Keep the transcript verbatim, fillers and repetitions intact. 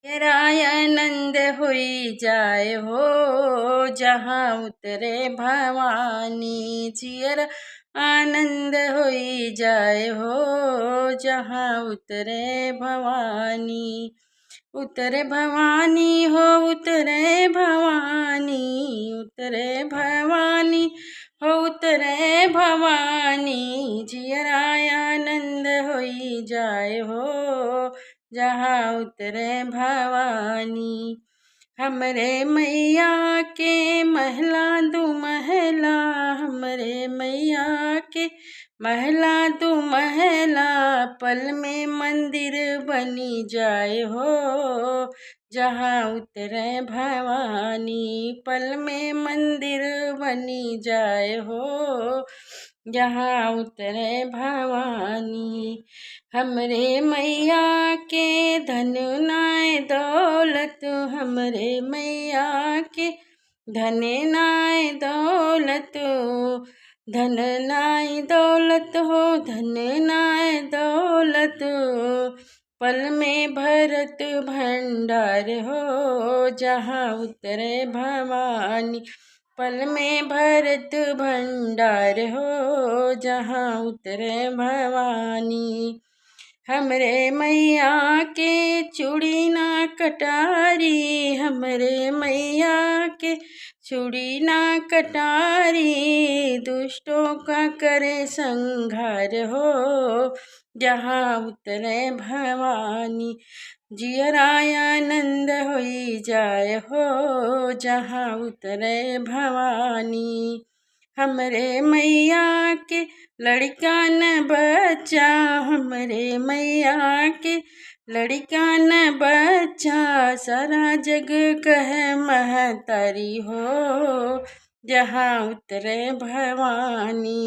जियरा आनंद होई जाए हो, जहाँ उतरे भवानी। जियरा आनंद होई जाए हो, जहाँ उतरे भवानी। उतरे भवानी हो, उतरे भवानी, उतरे भवानी हो, उतरे भवानी। जियरा आनंद होई जाए हो, जहाँ उतरे भवानी। हमरे मैया के महला दू महला, हमरे मैया के महला दू महला, पल में मंदिर बनी जाए हो, जहाँ उतरे भवानी। पल में मंदिर बनी जाए हो, जहाँ उतरे भवानी। हमरे मैया के धन नाय दौलत, हमरे मैया के धन नाय दौलत, धन नाय दौलत हो, धन नाय दौलत, पल में भरत भंडार हो, जहाँ उतरे भवानी। पल में भरत भंडार हो, जहाँ उतरे भवानी। हमरे मैया के चूड़ी ना कटारी, हमरे मैया के चूड़ी ना कटारी, दुष्टों का करे संहार हो, जहाँ उतरे भवानी। जियरा आनंद होई जाए हो, जहाँ उतरे भवानी। हमरे मैया के लड़का न बच्चा, हमरे मैया के लड़का न बच्चा, सारा जग कहे महतारी हो, जहाँ उतरे भवानी।